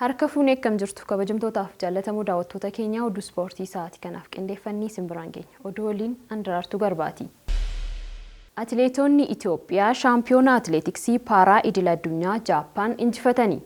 Harka fuunee, akkam jirtu? Kabajamtootaaf jaallatamoo daawwattoota keenyaa, oduu ispoortii sa'aatii kanaaf qindeeffannee isin biraan geenya. Oduu waliin Andaraartuu Garbaati. Atileetonni Itoophiyaa shaampiyoonaa atileetiksii paaraa idil addunyaa Jaappaan injifatani.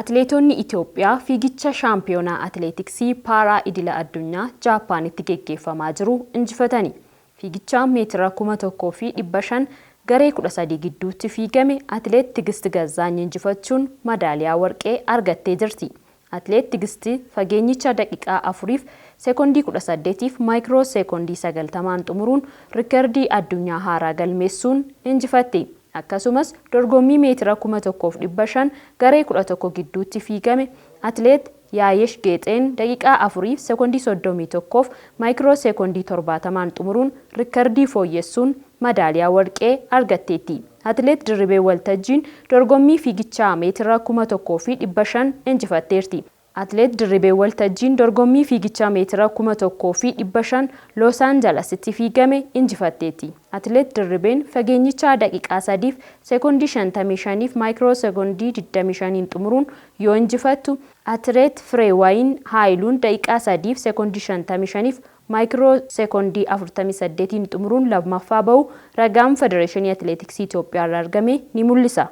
Atileetonni Itoophiyaa fiigicha shaampiyoonaa atileetiksii paaraa idila addunyaa Jaappaanitti geggeeffamaa jiru injifatani. Fiigicha meetira 1500 garee 13 gidduutti fiigame Atileet Tigist Gazzaany injifachuun madaaliyaa warqee argattee jirti. Atileet Tigist fageenyicha daqiiqaa 4f seekondii 18f maayikiroo seekondii 90n xumuruun riikardii addunyaa haaraa galmeessuun injifatte. Akkasumas dorgommii meetira 1500 garee 11 gidduutti fiigame Atileet Yaayesh Geexeen daqiiqaa 4f seekondii 31f maayikiroo seekondii 70n xumuruun riikardii fooyyessuun madaaliyaa warqee argatteetti. Atileet Dirribee Waltajjiin dorgommii fiigichaa meetira 1500 injifatteerti. Atileet Dirribee Waltajjiin dorgommii fiigichaa meetira 1500 Loos Aanjalasitti fiigame injifatteetti. Atileet Dirribeen fageenyichaa daqiiqaa 3f seekondii 55f maayikiroo seekondii 25n xumuruun yoo injifattu, Atileet Fireewayin Haayiluun daqiiqaa 3f seekondii 55f maayikiroo seekondii 48n xumuruun lammaffaa bahu ragaan Federeeshinii Atileetiksii Itoophiyaa irraa argame ni mul'isa.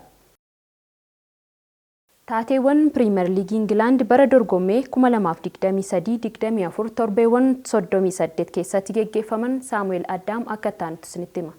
Taateewwan Piriimer Liigii Ingilaand bara dorgommee 2023-24 torbeewwan 38 keessatti geggeeffaman Saamu'eel Addaam akka itti aanutti isinitti hima.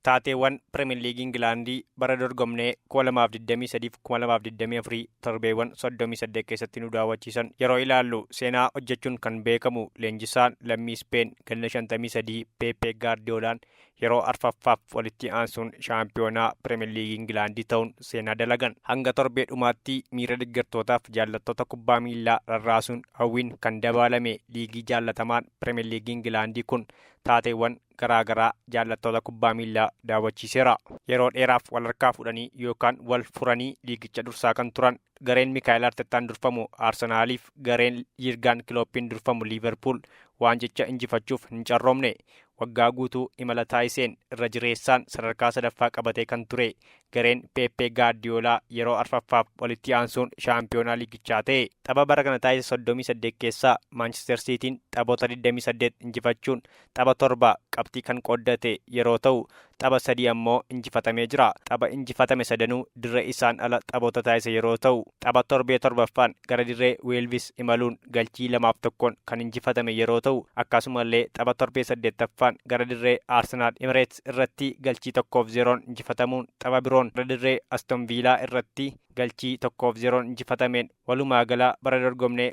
Taateewwan Piriimer Liigii Ingilaandii bara dorgomnee 2023-2024 torbeewwan 38 keessatti nu daawwachiisan yeroo ilaallu, seenaa hojjechuun kan beekamu leenjisaan lammii Speen ganna 53 Pepe Gaardiyoolaan yeroo arfaffaaf walitti aansuun shaampiyoonaa Piriimer Liigii Ingilaandii ta'uun seenaa dalagan. Hanga torbee dhumaatti miira deeggartootaaf jaallattoota kubbaa miillaa rarraasuun hawwiin kan dabaalame liigii jaallatamaan Piriimer Liigii Ingilaandii kun taateewwan garaagaraa jaallattoota kubbaa miillaa daawwachiiseera. Yeroo dheeraaf wal harkaa fudhanii yookaan wal furanii liigicha dursaa kan turan gareen Mikaa'el Artettaan durfamu Arsenaaliif gareen Yirgaan Kilooppiin durfamu Liiverpuul waancicha injifachuuf hin carroomne. Waggaa guutuu imala taasiseen irra jireessaan sadarkaa sadaffaa qabatee kan ture gareen Pepe Gaardiyoolaa yeroo arfaffaaf walitti aansuun shaampiyoonaa liigichaa ta'e. Tapha bara kana taasise 38 keessaa Maanchister Siitiin taphoota 28 injifachuun tapha 7 qabxii kan qooddate yeroo ta'u, tapha 3 ammoo injifatamee jira. Tapha injifatame sadanuu dirree isaan ala taphoota taasise yeroo ta'u, tapha torbee torbaffaan gara dirree Weelvis imaluun galchii 2-1n kan injifatame yeroo ta'u, akkasumallee tapha torbee saddeettaffaan gara dirree Arsenaal Emireets irratti galchii 1-0n injifatamuun, tapha biroon gara dirree Aston Viilaa irratti galchii 1-0n injifatameen, walumaa gala bara dorgomnee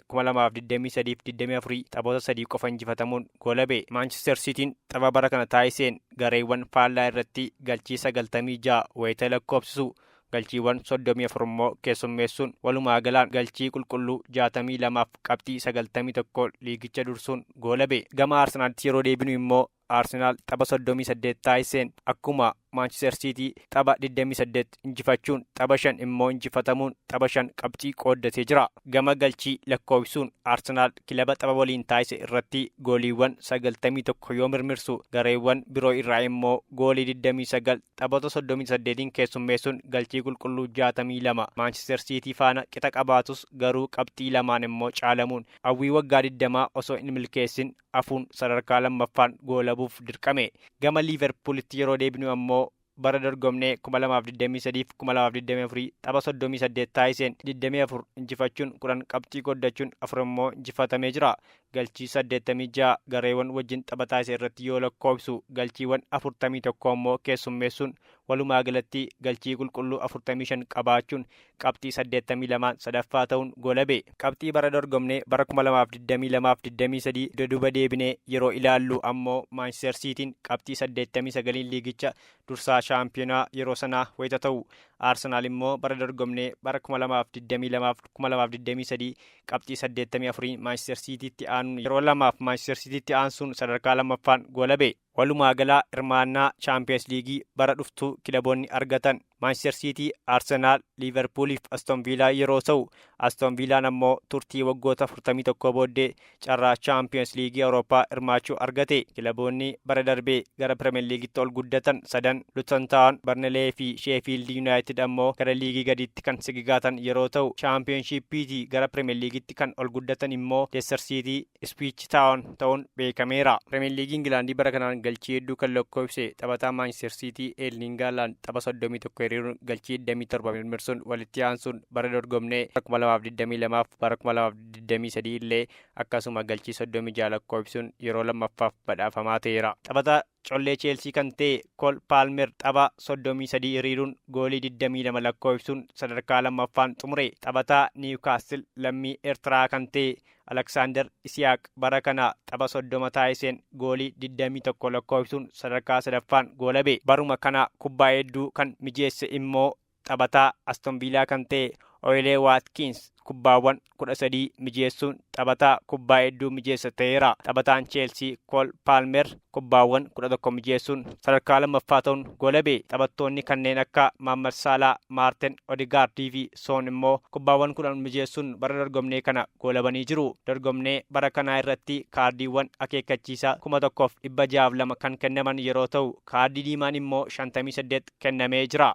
2023-24 taphoota 3 qofa injifatamuun goolabe. Maanchister Siitiin tapha bara kana taasiseen gareewwan faallaa irratti galchii 96 wayita lakkoofsisu, galchiiwwan 34 immoo keessummeessuun, walumaa galaan galchii qulqulluu 62f qabxii 91 liigicha dursuun goolabe. Gama Arsenaalitti yeroo deebinu immoo, Arsenaal tapha 38 taasiseen akkuma Maanchister Siitii tapha 28 injifachuun, tapha 5 immoo injifatamuun, tapha 5 qabxii qooddatee jira. Gama galchii lakkoofsuun Arsenaal kilaba tapha waliin taasise irratti gooliiwwan 91 yoo mirmirsu, gareewwan biroo irraa immoo goolii 29 taphoota 38n keessummeessuun galchii qulqulluu 62 Maanchister Siitii faana qixa qabaatus, garuu qabxii lamaan immoo caalamuun hawwii waggaa 20 osoo hin milkeessin afuun sadarkaa lammaffaan goolabuuf dirqame. Gama Liiverpuulitti yeroo deebinu ammoo, bara dorgomnee 2023-2024 tapha 38 taasiseen 24 injifachuun, 10 qabxii qooddachuun, 4 immoo injifatamee jira. Galchii 86 gareewwan wajjin tapha taasise irratti yoo lakkoofsu, galchiiwwan 41 immoo keessummeessuun, walumaa galatti galchii qulqulluu 45 qabaachuun qabxii 82n sadaffaa ta'uun goolabe. Qabxii bara dorgomnee bara 2022-23 duuba deebinee yeroo ilaallu ammoo, Maanchister Siitiin qabxii 89n liigicha dursaa shaampiyoonaa yeroo sanaa wayita ta'u, Arsenaal immoo bara dorgomnee bara 2022-2023 qabxii 84 Maanchister Siitiitti aanuun yeroo lamaaf Maanchister Siitiitti aansuun sadarkaa lammaffaan goolabe. Walumaa galaa hirmaannaa Chaampiyeens Liigii bara dhuftuu kilaboonni argatan Maanchister Siitii, Arsenaal, Liiverpuulii fi Aston Viilaa yeroo ta'u, Aston Viilaan ammoo turtii waggoota 41 booddee carraa Chaampiyoons Liigii Awurooppaa hirmaachuu argate. Kilaboonni bara darbee gara Pirimeer Liigitti ol guddatan sadan Luton Town, Barnelee fi Sheefiild Yuunaayitid ammoo gara liigii gadiitti kan sigigaatan yeroo ta'u, Chaampiyoonshiippiitii gara Pirimeer Liigitti kan ol guddatan immoo Leicester City, Ipswich Town ta'uun beekameera. Pirimeer Liigii Ingilaandii bara kanaan galchii hedduu kan lakkoofse taphataa Maanchister Siitii Eerling Haaland tapha 31 hiriiruun galchii 27 mirmirsuun walitti aansuun bara dorgomnee 2022 bara 2023 illee akkasuma galchii 36 lakkoofsuun yeroo lammaffaaf badhaafamaa ta'eera. Taphataa collee Cheelsii kan ta'e Kool Paalmer tapha 33 hiriiruun goolii 22 lakkoofsuun sadarkaa lammaffaan xumure. Taphataa Niwukaastil lammii Eertiraa kan ta'e Aleksaandar Isiyaaq bara kana tapha 30 taasiseen goolii 21 lakkoofsuun sadarkaa sadaffaan goolabe. Baruma kana kubbaa hedduu kan mijeesse immoo taphataa Aston Viilaa kan ta'e Oilee Waatkins kubbaawwan 13 mijeessuun taphataa kubbaa hedduu mijeessa ta'eera. Taphataan Cheelsii Kool Paalmer kubbaawwan 11 mijeessuun sadarkaa lammaffaa ta'uun goolabe. Taphattoonni kanneen akka Mohammad Saalaa, Maartin Odegaardii fi Soon immoo kubbaawwan 10 mijeessuun bara dorgomnee kana goolabanii jiru. Dorgomnee bara kanaa irratti kaardiiwwan akeekkachiisaa 1602 kan kennaman yeroo ta'u, kaardii diimaan immoo 58 kennamee jira.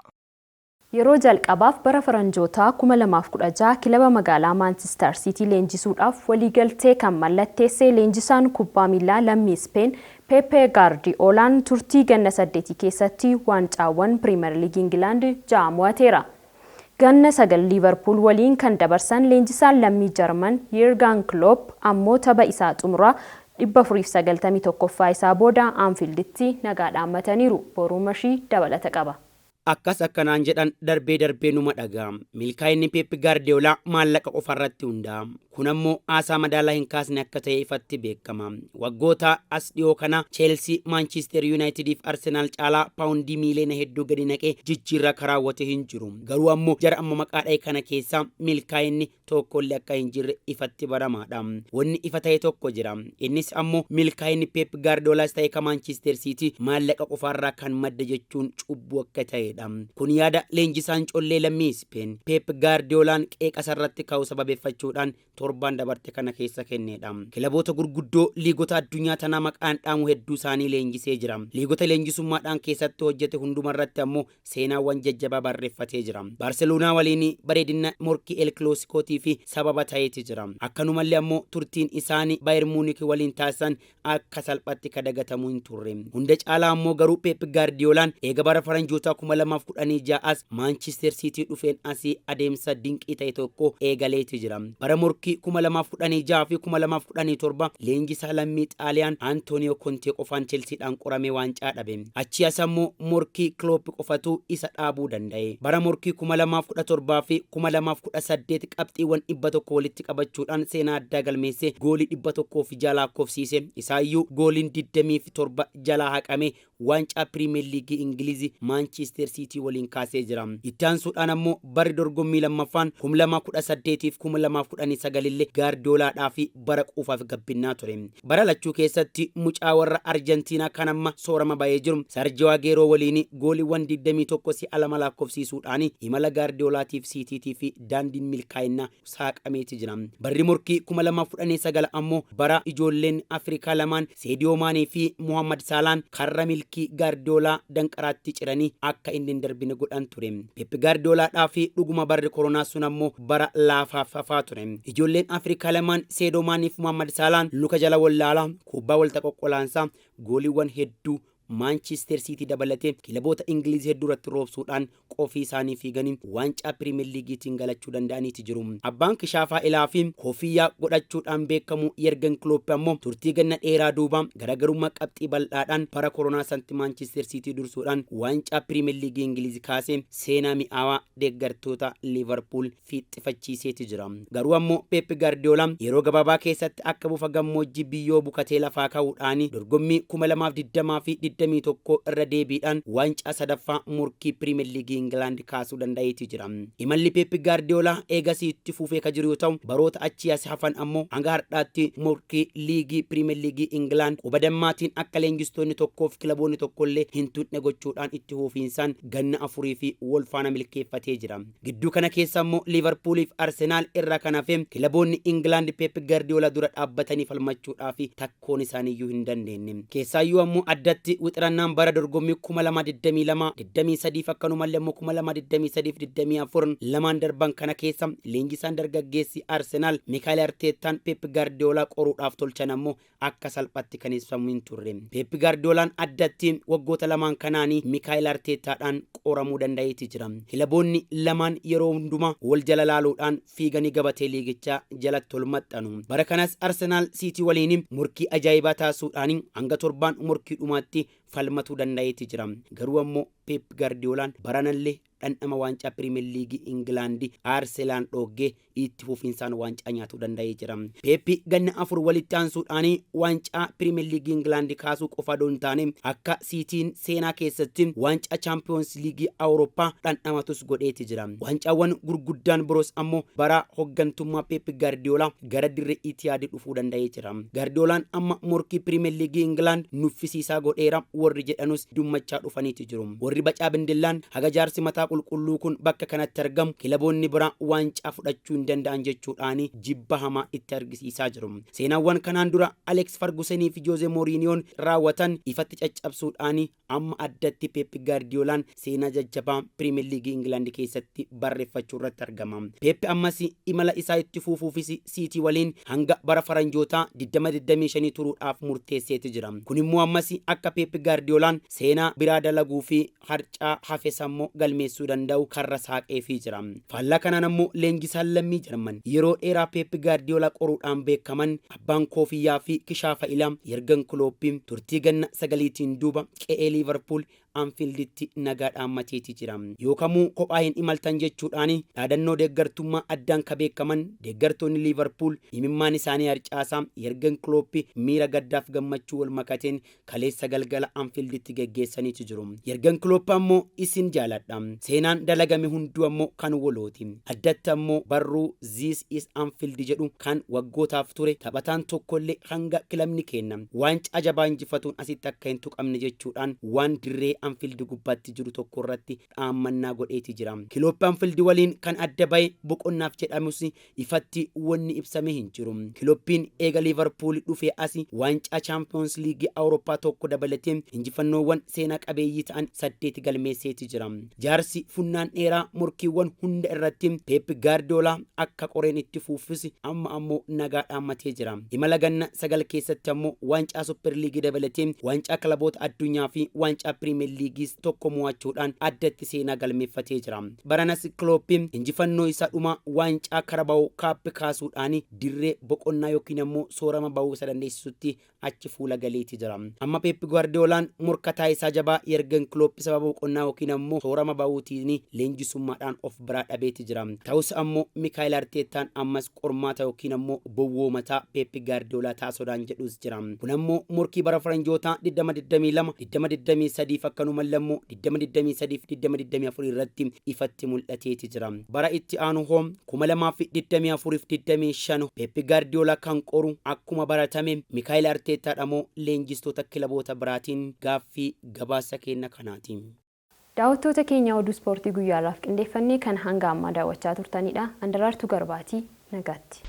Yeroo jalqabaaf bara faranjootaa 2016 kilaba magaalaa Maanchister Siitii leenjisuudhaaf waliigaltee kan mallatteesse leenjisaan kubbaa miilaa lammii Speen Pepe Gaardiyoolaan turtii ganna 8 keessatti waancaawwan Piriimer Liigii Ingilaand 6 mo'ateera. Ganna 9 Liiverpuul waliin kan dabarsan leenjisaan lammii Jarman Yirgaan Klopp ammoo tapha isaa xumuraa 491ffaa isaa booda Anfiilditti nagaa dhaammataniiru. Boruu Mashii dabalata qaba. Akkas akkanaan jedhan darbee darbee numa dhagaa. Milkaa'inni Pep Gaardiyoolaa maallaqa qofarratti hundaa'a. Kun ammoo haasaa madaalaa hin kaasne akka ta'e ifatti beekama. Waggoota as dhiyoo kana Cheelsii, Maanchister Yuunaayitidii fi Arsenaal caalaa paawundii miiliyoona hedduu gadi naqee jijjiirraa karaawwate hin jiru. Garuu ammoo jara amma maqaa dha'e kana keessaa milkaa'inni tokkollee akka hin jirre ifatti baramaadha. Wanni ifa ta'e tokko jira. Innis ammoo milkaa'inni Pep Gaardiyoolaas ta'e kan Maanchister Siitii maallaqa qofaarraa kan madde jechuun cubbuu akka ta'edha. Kun yaada leenjisaan collee lammii Speen Pep Gaardiyoolaan qeeqasarratti ka'u sababeeffachuudhaan torbaan dabarte kana keessa kennedha. Kilaboota gurguddoo liigota addunyaa tanaa maqaan dhaamu hedduu isaanii leenjisee jira. Liigota leenjisummaadhaan keessatti hojjete hundumarratti ammoo seenaawwan jajjabaa barreeffatee jira. Baarseloonaa waliin bareedina morkii El Kilosikootii fi sababa ta'eeti jira. Akkanumallee ammoo turtiin isaanii Baayern Muunik waliin taasisan akka salphatti kadagatamuu hin turre. Hunda caalaa ammoo garuu Pep Gaardiyoolaan eega bara faranjootaa 2016 as Maanchister Siitii dhufeen asii adeemsa dinqii ta'e tokko eegaleeti jira. Bara morkii 2016 fi 2017 leenjisaa lammii Xaaliyaan Antooniyoo Kontee qofaan Chelsiidhaan qoramee waancaa dhabe. Achii as ammoo morkii Klopp qofatu isa dhaabuu danda'e. Bara morkii 2017 fi 2018 qabxiiwwan 100 walitti qabachuudhaan seenaa addaa galmeesse goolii 106 lakkoofsiise. Isaayyuu gooliin 27 jalaa haqame waancaa Piriimeer Liigii Ingilizii Maanchister Siitii waliin kaasee jira. Itti aansuudhaan ammoo barri dorgommii lammaffaan 2018 fi 2019 illee Gaardiyoolaadhaa fi bara quufaaf gabbinnaa ture. Bara lachuu keessatti mucaa warra Arjentiinaa kan amma soorama ba'ee jiru Sarjoo Ageeroo waliin gooliiwwan 21 si'a lama lakkoofsiisuudhaan imala Gaardiyoolaatiif Siitiitii fi daandiin milkaa'innaa saaqameeti jira. Barri morkii 2019 ammoo bara ijoolleen Afrikaa lamaan Seediyoo Maanee fi Muhammad Saalaan karra milkii Gaardiyoolaa danqaraatti ciranii akka inni hin darbine godhan ture. Pep Gaardiyoolaadhaa fi dhuguma barri koronaa sun ammoo bara laafaaf hafaa ture. Ijoolleen Afrikaa lamaan Seedoo Maanee fi Muhammad Saalaan luka jala wallaalaa kubbaa walta qoqqolaansaa gooliiwwan hedduu Maanchister Siitii dabalatee kilaboota Ingiliz hedduu irratti roobsuudhaan qofii isaanii fiiganii waancaa Piriimeer Liigiitiin galachuu danda'aniiti jiru. Abbaan kishaafaa ilaa fi koofiyyaa godhachuudhaan beekamu Yergen Klopp ammoo turtii ganna dheeraa duuba garaagarummaa qabxii bal'aadhaan bara koronaa santi Maanchister Siitii dursuudhaan waancaa Piriimeer Liigii Ingiliz kaasee seenaa mi'aawaa deeggartoota Liiverpuul fiixxifachiiseeti jira. Garuu ammoo Pep Gaardiyoolaan yeroo gabaabaa keessatti akka bufa gammoojjii biyyoo bukatee lafaa ka'uudhaan dorgommii 2020 fi 2021 irra deebiidhaan waancaa sadaffaa morkii Piriimeer Liigii Ingilaand kaasuu danda'eeti jira. Imalli Peep Gaardiyoolaa eegasii itti fufee ka jiru yoo ta'u, baroota achii as hafan ammoo hanga har'aatti morkii liigii Piriimeer Liigii Ingilaand quba dammaatiin akka leenjistoonni tokkoof kilaboonni tokkollee hin tuqne gochuudhaan itti fufiinsaan ganna 4 fi wal faana milkeeffatee jira. Gidduu kana keessa immoo Liivarpuuliif Arsenaal irraa kan hafe kilaboonni Ingilaand Peep Gaardiyoolaa dura dhaabbatanii falmachuudhaaf takkoon isaaniiyyuu hin dandeenye. Keessaayyuu ammoo addatti wixirannaan bara dorgommii 2022 23 akkanumallee immoo 2023 24 lamaan darban kana keessa leenjisaan dargaggeessi Arsenaal Mikaayil Arteettaan Peep Gaardiyoolaa qoruudhaaf tolchan ammoo akka salphatti kan ibsamu hin turre. Peep Gaardiyoolaan addatti waggoota lamaan kanaanii Mikaayil Arteettaadhaan qoramuu danda'eeti jira. Kilaboonni lamaan yeroo hundumaa wal jala laaluudhaan fiiganii gabatee liigichaa jalatti ol maxxanu. Bara kanas Arsenaal Siitii waliin morkii ajaa'ibaa taasisuudhaan hanga torbaan morkii dhumaatti falmatuu danda'eeti jira. Garuu ammoo Peep Gaardiyoolaan baranallee dhandhama waancaa Piriimeer Liigii Ingilaandii Arsenaal dhoggee itti fufiinsaan waancaa nyaatuu danda'ee jira. Peeppi ganna 4 walitti aansuudhaan waancaa Piriimeer Liigii Ingilaandii kaasuu qofa osoo hin taane akka Siitiin seenaa keessatti waancaa Chaampiyoons Liigii Awurooppaa dhandhamatus godheeti jira. Waancaawwan gurguddaan biroos ammoo bara hoggantummaa Peep Gaardiyoolaa gara dirree Itiyaad dhufuu danda'ee jira. Gaardiyoolaan amma morkii Piriimeer Liigii Ingilaand nuffisiisaa godheera warri jedhanus dummachaa dhufaniiti jiru. Warri bacaa bindillaan haga jaarsi mataa qulqulluu kun bakka kanatti argamu kilaboonni biraa waancaa fudhachuu hin danda'an jechuudhaan jibba hamaa itti argisiisaa jiru. Seenaawwan kanaan dura Alex Fergusonii fi Jose Mourinhoon raawwatan ifatti caccabsuudhaan amma addatti Pep Gaardiyoolaan seenaa jajjabaa Piriimeer Liigii Ingilaand keessatti barreeffachuu irratti argama. Pep ammas imala isaa itti fufuufis Siitii waliin hanga bara faranjootaa 2025 turuudhaaf murteesseeti jira. Kun immoo ammas akka Pep Gaardiyoolaan seenaa biraa dalaguu fi harcaa hafe sammoo galmeessuu danda'u karra saaqeefii jira. Faallaa kanaan ammoo leenjisaan lammii Jarman yeroo dheeraa Pep Gaardiyoolaa qoruudhaan beekaman abbaan koofiyyaa fi kishaafa ilaa Yergan Kilooppii turtii ganna 9tiin duuba qe'ee Liivarpuul Anfiilditti nagaa dhaammateeti jira. Yookamuu kophaa hin imaltan jechuudhaan dhaadannoo deeggartummaa addaan ka beekaman deeggartoonni Liivarpuul imimmaan isaanii harcaasaa Yergan Kilooppii miira gaddaaf gammachuu wal makateen kaleessa galgala Anfiilditti geggeessaniitu jiru. Yergan Kilooppii ammoo isin jaaladha. Seenaan dalagame hunduu ammoo kan walooti. Addatti ammoo barruu This is Anfield jedhu kan waggootaaf ture taphataan tokkollee hanga kilabni kenna waancaa jabaa injifatuun asitti akka hin tuqamne jechuudhaan waan dirree Anfield gubbaatti jiru tokko irratti dhaammannaa godheeti jira. Kilooppii Anfield waliin kan adda bahe boqonnaaf jedhamus ifatti wanni ibsame hin jiru. Kilooppiin eega Liivarpuul dhufee asi waancaa Chaampiyoons Liigii Awurooppaa tokko dabalatee injifannoowwan seenaa qabeeyyii ta'an 8 galmeesseeti jira. Jaarsi funnaan dheeraa morkiiwwan hunda irratti Peep Gaardiyoolaa akka qoreen itti fuuffis amma ammoo nagaa dhaammatee jira. Imala ganna 9 keessatti ammoo waancaa Supper Liigii dabalatee waancaa kilaboota addunyaa fi waancaa Piriimeer Liigiis tokko mo'achuudhaan addatti seenaa galmeeffatee jira. Baranas Kilooppiin injifannoo isaa dhumaa waancaa Karabaa'oo Kaap kaasuudhaan dirree boqonnaa yookiin ammoo soorama bahuu isa dandeessisutti achi fuula galeeti jira. Amma Peep Gaardiyoolaan morkataa isaa jabaa Yergen Kilooppii sababa boqonnaa yookiin ammoo soorama bahuutiin leenjisummaadhaan of biraa dhabeeti jira. Ta'us ammoo Mikaayil Arteettaan ammas qormaata yookiin ammoo bowwoo mataa Peep Gaardiyoolaa taasodaan jedhus jira. Kun ammoo morkii bara faranjootaa 2022 2023 akkanumallee ammoo 2023 2024 irratti ifatti mul'ateeti jira. Bara itti aanu hoo 2024 25 Peep Gaardiyoolaa kan qoru akkuma baratame Mikaayil Arteettaadha moo leenjistoota kilaboota biraatiin gaaffii gabaasa kenna kanaati. Daawwattoota keenya, oduu ispoortii guyyaadhaaf qindeeffannee kan hanga ammaa daawwachaa turtanidha. Andaraartuu Garbaatii, nagaatti.